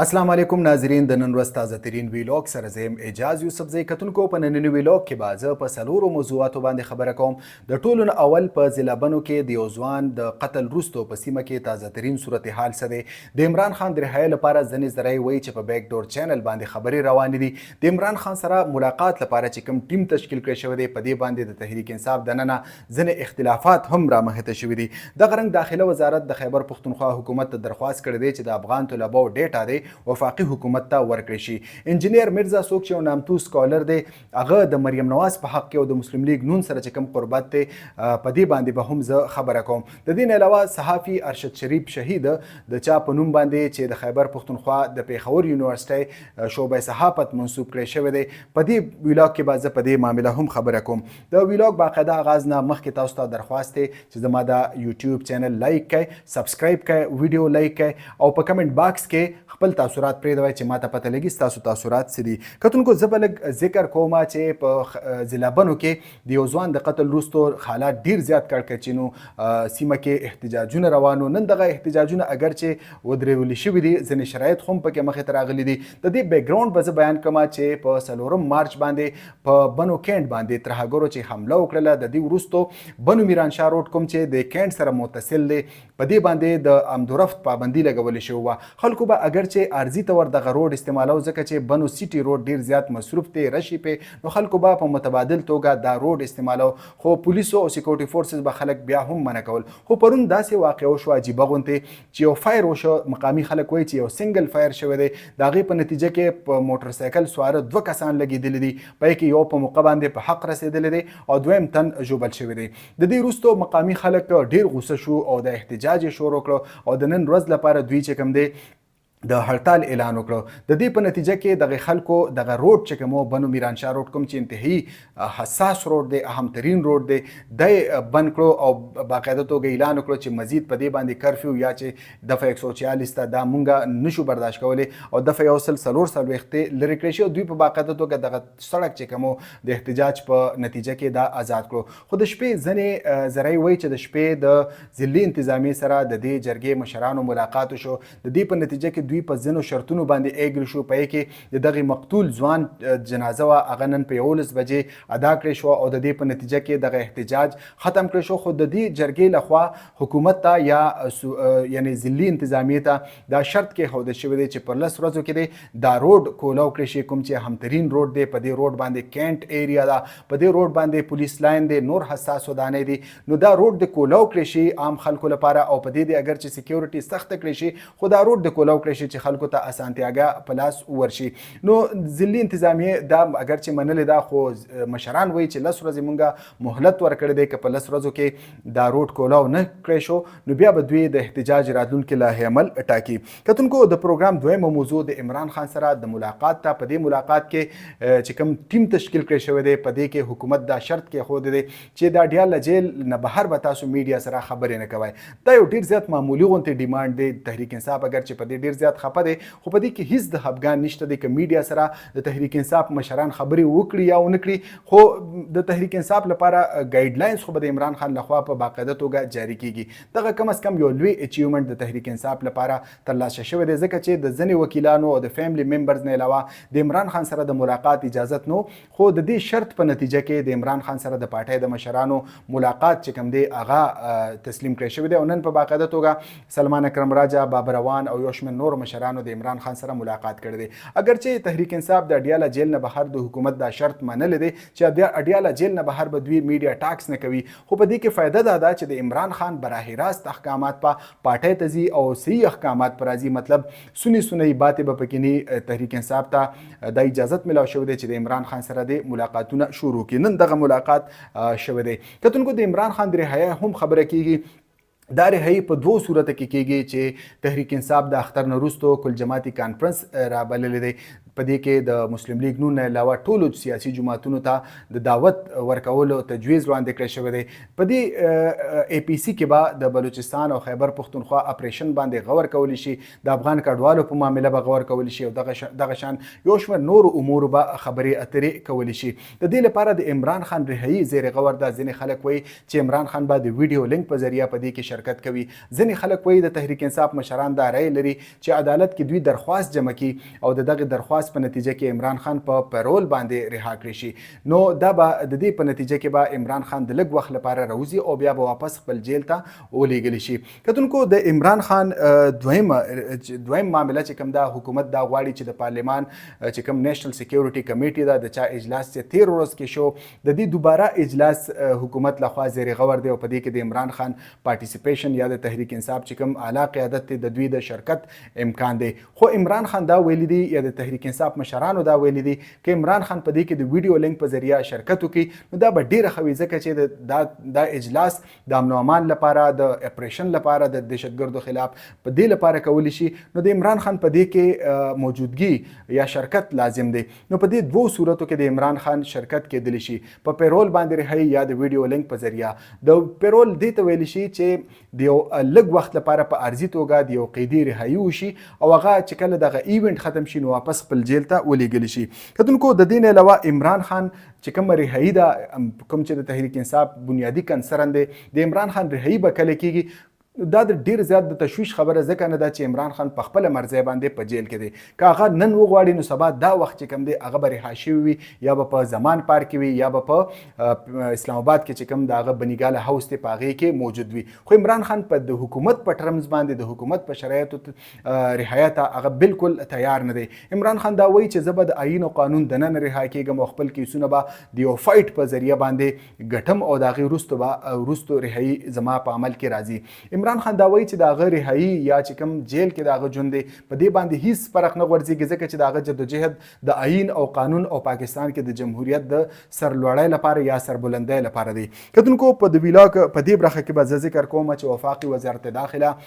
السلام علیکم ناظرین، د نن ورځ تازه ترین ویلاګ سره زه یم اعجاز یوسفزی. کتونکو، په ننني ویلاګ کې به زه په څلورو موضوعاتو باندې خبره کوم. د ټولو نه اول، په ضلع بنو کې د یو ځوان د قتل وروسته په سیمه کې تازه ترین صورتحال څه دی. د عمران خان د رهایۍ لپاره ځینې ذرایع وایي چې په بیک ډور چینل باندې خبرې روانې دي. د عمران خان سره ملاقات لپاره چې کوم ټیم تشکیل کړی شوی دی، په دې باندې د تحریک انصاف دننه ځینې اختلافات هم رامخې ته شوي دي. دغه رنګ داخله وزارت د خیبر پښتونخوا حکومت ته درخواست کړی دی چې د افغان طلباو ډیټا دې وفاقي حکومت ته ورکړی شي. انجنیر مرزا، څوک چې یو نامتو سکالر دی، هغه د مریم نواز په حق کې او د مسلم لیګ نون سره چې کوم قربت دی، په دې باندې به هم زه خبره کوم. د دې نه علاوه صحافي ارشد شریف شهید، د چا په نوم باندې چې د خیبر پښتونخوا د پیښور یونیورسټۍ شعبه صحافت منسوب کړی شوی دی، په دې ویلاګ کې به زه په دې معامله هم خبره کوم. د ویلاګ باقاعده آغاز نه مخکې تاسو ته درخواست دی چې زما دا یوټیوب چینل لایک کړئ، سبسکرایب کړئ، ویډیو لایک کړئ او په کمنټ باکس کې خپل تاثرات پرېږدوئ چې ماته پته لګي ستاسو تاثرات څه دي. کتونکو، زه به لږ ذکر کوم چې په ضلع بنو کې د یو ځوان د قتل وروسته حالات ډیر زیات کړکېچنو، سیمه کې احتجاجونه روانو. نن دغه احتجاجونه اګر چې ودرول شوي دي، ځینې شرایط هم پکې مخې ته راغلي دي. د دې بیکګراوند به زه بیان کړم چې په 4 مارچ باندې په بنو کینټ باندې ترهګرو چې حمله وکړله، د دې وروسته بنو میرانشاه روډ، کوم چې د کینټ سره متصل دی، په دې باندې د آمدورفت پابندي لګول شوې وه. خلکو به اګر چې عارضي طور دغه روډ استعمالو، ځکه چې بنو سیټي روډ ډیر زیات مصروف دی، رش پې، نو خلکو به په متبادل توګه دا روډ استعمالو، خو پولیسو او سکیورټي فورسز به خلک بیا هم منع کول. خو پرون داسې واقعه وشوه عجیبه غونتې چې یو فایر وشو. مقامي خلک وایي چې یو سنگل فایر شوی دی. د هغې په نتیجه کې په موټر سایکل سواره دوه کسان لګېدلي دي، په کې یو په موقع باندې په حق رسېدلی دی او دویم تن ژوبل شوی دی. د دې وروسته مقامي خلک ډیر غوسه شو او د احتجاج یې شروع کړو او د نن ورځ لپاره دوی چې کوم دی د هړتال اعلان وکړو. د دې په نتیجه کې دغه خلکو دغه روډ چې کوم بنو میرانشاه روډ، کوم چې انتهایی حساس روډ دی، اهم ترین روډ دی، د بند کړو او باقاعده توګه اعلان وکړو چې مزید په دې باندې کرفیو یا چې دفعه 146 ته دا مونږه نشو برداشت کولی او دفعه 144 ته لرې کړی شي. او دوی په باقاعده توګه دغه سړک چې کوم د احتجاج په نتیجه کې دا آزاد کړو. خو د شپې ځینې ذرایع وایي چې د شپې د ضلعي انتظامیې سره د دې جرګې مشرانو ملاقات وشو. د دې په نتیجه کې دوی په ځینو شرطونو باندې ایګري شو. په کې د دغه مقتول ځوان جنازه وه، هغه نن په 11 بجې ادا کړې شو او د دې په نتیجه کې دغه احتجاج ختم کړی شو. خو د دې جرګې لخوا حکومت ته یا یعنی ضلعي انتظامیې ته دا شرط کې ښودل شوی دی چې پر 10 ورځو کې دی دا روډ کولاو کړی شي، کوم چې اهم ترین روډ دی. په دې روډ باندې کینټ ایریا ده، په دې روډ باندې پولیس لاین دی، نور حساس ودانۍ دي، نو دا روډ د کولاو کړی شي عام خلکو لپاره او په دې دی اگر چې سکیورټي سخت کړی شي، خو دا روډ د کولاو کړی شي چې خلکو ته اسانتیاګه په لاس ورشي. نو ضلعي انتظامیې دا اگر چې منلې ده، خو مشران وایي چې 10 ورځې مونږه مهلت ورکړی دی، که په 10 ورځو کې دا روډ کولاو نه کړی شو، نو بیا به دوی د احتجاج راتلونکي لایحه عمل ټاکي. کتونکو، د پروګرام دویمه موضوع د عمران خان سره د ملاقات ته. په دې ملاقات کې چې کوم ټیم تشکیل کړی شوی دی، په دې کې حکومت دا شرط کېښودی دی چې د اډیاله جیل نه بهر به تاسو میډیا سره خبرې نه کوئ. دا یو ډیر زیات معمولي غونتې ډیمانډ دی. تحریک انصاف اګر چې په دې ډیر زیات خپه دی، خو په دې کې هیڅ د خپګان نشته دی. که میډیا سره د تحریک انصاف مشران خبرې وکړي یا ونه کړي، خو د تحریک انصاف لپاره ګایډلاینز خو به د عمران خان لخوا په باقاعده توګه جاری کیږي. دغه کم از کم یو لوی اچیومنټ د تحریک انصاف لپاره ترلاسه شوی دی، ځکه چې د ځینې وکیلانو او د فیملی ممبرز نه علاوه د عمران خان سره د ملاقات اجازت نو. خو د دې شرط په نتیجه کې د عمران خان سره د پارټۍ د مشرانو ملاقات چې کوم دی، هغه تسلیم کړی شوی دی او نن په باقاعده توګه سلمان اکرم راجا، بابر اعوان او یو شمېر نور مشرانو د عمران خان سره ملاقات کړی دی. اګر چې تحریک انصاف د اډیاله جیل نه بهر د حکومت دا شرط منلی دی چې اډیاله جیل نه بهر به دوی میډیا ټاکس نه کوي، خو په دې کې فایده دا ده چې د عمران خان براه راست احکامات په پارټۍ ته ځي او صحیح احکامات پر راځي، مطلب سونی سونی باتې به پکې نه. تحریک انصاف ته دا اجازت ملاو شوی دی چې د عمران خان سره د ملاقاتونه شروع کړي. نن دغه ملاقات شوی دی. کتونکو، د عمران خان د رهایۍ هم خبره کیږي. دا رهایی په دوو صورت کې کیږي چې تحریک انصاف د اختر نه وروسته کل جماعتي کانفرنس را بللی دی. په دې کې د مسلم لیګ نون نه علاوه ټولو سیاسي جماعتونو ته د دعوت ورکولو تجویز وړاندې کړی شوی دی. په دې ای پي سي کې به د بلوچستان او خیبر پښتونخوا اپریشن باندې غور کولی شي، د افغان کډوالو په معامله به غور کولی شي او دغه شان یو شمېر نورو امورو به خبرې اترې کولی شي. د دې لپاره د عمران خان رهایی زیر غور ده. ځینې خلک وایي چې عمران خان به د ویډیو لینک په ذریعه په دې کې شرکت کوي. ځینې خلک وایي د تحریک انصاف مشران دا رأی لري چې عدالت کې دوی درخواست جمع کړي او د دغه درخواست په نتیجه کې عمران خان په پرول باندې رها کړی شي، نو دا به د دې په نتیجه کې به عمران خان د لږ وخت لپاره راوځي او بیا به واپس خپل جیل ته ولیږل شي. کتونکو، د عمران خان دویم معامله چې کوم دا حکومت دا غواړي چې د پارلیمان چې کوم نېشنل سکیورټي کمیټي ده، د چا اجلاس چې تیر ورځ کې شو، د دې دوباره اجلاس حکومت لخوا زیر غور دی او په دې کې د عمران خان پارټیسیپیشن یا د تحریک انصاف چې کوم اعلی قیادت دی د دوی د شرکت امکان دی. خو عمران خان دا ویلي دي یا د تحریک انصاف مشرانو دا ویلي دي که عمران خان په دې کې د ویډیو لینک په ذریعه شرکت وکړي نو دا به ډیره ښه وي، ځکه چې دا دا اجلاس د امن او امان لپاره، د اپریشن لپاره، د دهشتګردو خلاف په دې لپاره کولی شي، نو د عمران خان په دې کې موجودګي یا شرکت لازم دی. نو په دې دوو صورتو کې د عمران خان شرکت کېدلی شي، په پیرول باندې رهایی یا د ویډیو لینک په ذریعه. د پیرول دې ته ویل شي چې د یو لږ وخت لپاره په عارضي توګه د یو قیدي رهایی وشي او هغه چې کله دغه ایونټ ختم شي نو واپس خپل جیل ته ولیږل شي. کتونکو، د دې نه علاوه عمران خان چې کوم رهایی ده، کوم چې د تحریک انصاف بنیادي کنسرن دی، د عمران خان رهایی به کله کیږي؟ دا د ډیر زیات د تشویش خبره ځکه نه ده چې عمران خان په خپله مرضی باندې په جیل کې دی. که هغه نن وغواړي نو سبا دا وخت چې کوم دی هغه به رها شوی وي، یا به په زمان پارک کې وي یا به په اسلام آباد کې چې کوم د هغه بنیګاله هاوس دی په هغې کې موجود وي. خو عمران خان په د حکومت په ټرمز باندې، د حکومت په شرایطو رهایت ته هغه بالکل تیار نه دی. عمران خان دا وایي چې زه به د آئین او قانون دننه رها کیږم او خپل کیسونه به د یو فایټ په ذریعه باندې ګټم او د هغې وروسته به وروسته رهایی زما په عمل کې راځي. عمران خان دا وایي چې د هغه رهایی یا چې کوم جیل کې د هغه ژوند دی په دې باندې هیڅ فرق نه غورځېږي، ځکه چې د هغه جدوجهد د آئین او قانون او پاکستان کې د جمهوریت د سرلوړۍ لپاره یا سربلندۍ لپاره دی. کتونکو، په د ویلاګ په دې برخه کې به زه ذکر کوم چې وفاقي وزارت داخله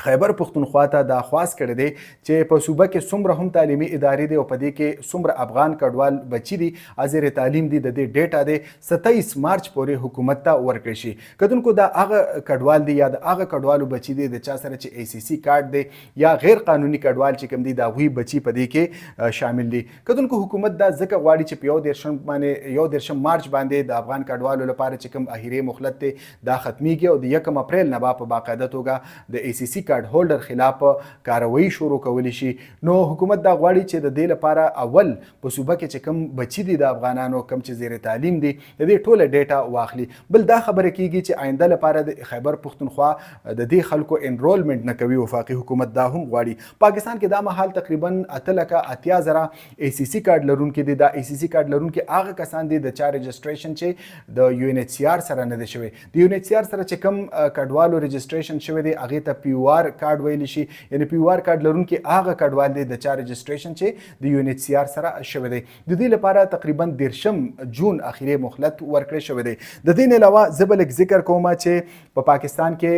خیبر پښتونخوا ته دا خواست کړی دی چې په صوبه کې څومره هم تعلیمي ادارې دي او په دې کې څومره افغان کډوال بچي دي، ازیر تعلیم دي، د دې ډیټا دی 27 مارچ پورې حکومت ته ورکړی شي. کتونکو، دا هغه کډوال دي یا د هغه کډوالو بچي دي د چا سره چې ای سي سي کارت دی یا غیر قانوني کډوال چې کوم دي د هغوی بچي په دې کې شامل دي. کتونکو، حکومت دا ځکه غواړي چې په 31 باندې، 31 مارچ باندې د افغان کډوالو لپاره چې کوم اخیری مهلت دی دا ختمیږي او د 1 اپریل نه به په باقاعده توګه د ای سي سي کارت هولډر خلاف کاروایی شروع کولی شي. نو حکومت دا غواړي چې د دې لپاره اول په صوبه کې چې کوم بچي دي د افغانانو، کوم چې زیر تعلیم دي، د دې ټوله ډیټا واخلي. بل دا خبره کیږي چې آینده لپاره د خیبر پښتونخوا د دې خلکو انرولمنټ نه کوي. وفاقي حکومت دا هم غواړي. پاکستان کې دا مهال تقریبا 8,80,000 ای سي سي کارت لرونکي دي. دا ای سي سي کارت لرونکي هغه کسان دي د چا رجسټریشن چې د یو ان ایچ سي آر سره نه دی شوی. د یو ان ایچ سي آر سره چې کوم کډوالو رجسټریشن شوی دی هغې ته پی او آر کارت ویل شي، یعنی پی او آر کارت لرونکي هغه کډوال دي د چا رجسټریشن چې د یو ان ایچ سي آر سره شوی دی. د دې لپاره تقریبا 30 جون اخیری مهلت ورکړی شوی دی. د دې نه علاوه زه به لږ ذکر کوم چې په پاکستان کې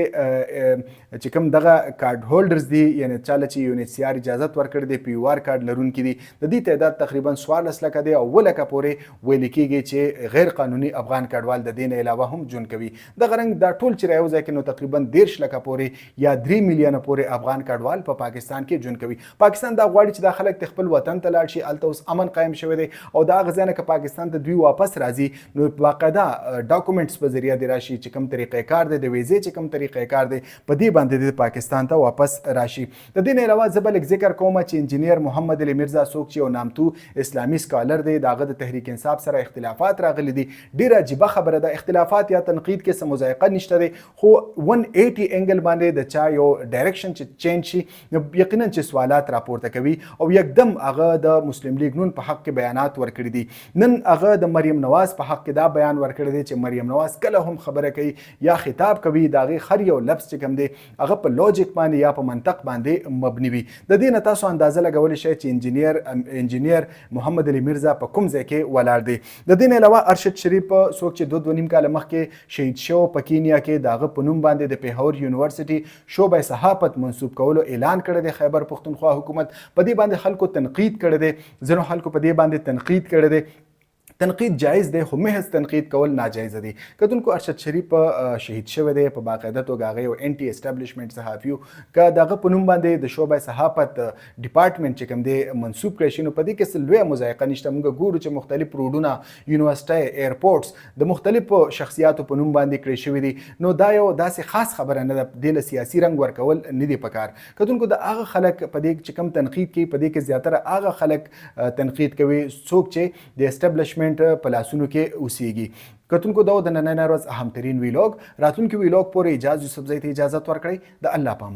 چې کوم دغه کارت هولډرز دي، یعنی چاله چې یو ان ایچ سي آر اجازت ورکړی دی، پی او آر کارت لرونکي دي، د دې تعداد تقریبا 14 لکه دی او 7 لکه پورې ویل کېږي چې غیر قانوني افغان کډوال د دې نه علاوه هم ژوند کوي. دغه رنګ دا ټول چې رايو ځای کې نو تقریبا 30 لکه پورې یا 3 میلیونه پورې افغان کډوال په پاکستان کې ژوند کوي. پاکستان دا غواړي چې دا خلک د خپل وطن ته لاړ شي. هلته اوس امن قایم شوی دی او دا هغه ځای نه که پاکستان ته دوی واپس راځي نو باقاعده ډاکومنټس په ذریعه دې راشي، چې کوم طریقه کار دی، د ویزې چې کوم طریقه کار دی، په دې باندې د پاکستان ته واپس راشي. د دې نه علاوه زه به لږ ذکر کوم چې انجینیر محمد علي مرزا، څوک چې یو نامتو اسلامي سکالر دی، د هغه د تحریک انصاف سره اختلافات راغلي دي. ډیره عجیبه خبره ده. اختلافات یا تنقید کې څه مضایقه نشته دی، خو 180 انګل باندې د چا یو ډایرکشن چې چینج شي نو یقینا چې سوالات راپورته کوي. او یکدم هغه د مسلم لیګ نون په حق کې بیانات ورکړي دي. نن هغه د مریم نواز په حق کې دا بیان ورکړی دی چې مریم نواز کله هم خبره کوي یا خطاب کوي، د هغې هر یو لفظ چې کوم دی هغه په لوجیک باندې یا په منطق باندې مبني وي. د دې نه تاسو اندازه لګولی شئ چې انجینیر محمد علي مرزا په کوم ځای کې ولاړ دی. د دې نه علاوه ارشد شریف، څوک چې 2-2.5 کاله مخکې شهید شو په کینیا کې، د هغه په نوم باندې د پیښور یونیورسيټي شعبه شعبه صحافت منسوب کولو اعلان کړی دی. خیبر پښتونخوا حکومت په دې باندې خلکو تنقید کړی دی، ځینو خلکو په دې باندې تنقید کړی دی. تنقید جایز دی، خو محض تنقید کول ناجایز دی. کتونکو، ارشد شریف شهید شوی دی، په باقاعده توګه هغه یو انټي اسټابلیشمنت صحافي. که دغه په نوم باندې د شعبه صحافت ډپارټمنټ چې کوم دی منسوب کړی شي، نو په دې کې څه لویه مضایقه نشته. موږ ګورو چې مختلف روډونه، یونیورسټۍ، ایرپورټس د مختلفو شخصیاتو په نوم باندې کړی شوی دي، نو دا یو داسې خاص خبره نه ده، دې له سیاسي رنګ ورکول نه دی پکار. کتونکو، د هغه خلک په دې چې کم تنقید کوي، په دې کې زیاتره هغه خلک تنقید کوي څوک چې د اسټابلیشمنت په لاسونو کې اوسېږي. کتونکو، دا د نننۍ ورځ اهم ترین ویلاګ. راتلونکي ویلاګ پورې اجازه یوسفزۍ ته اجازه ورکړئ. د الله په امان.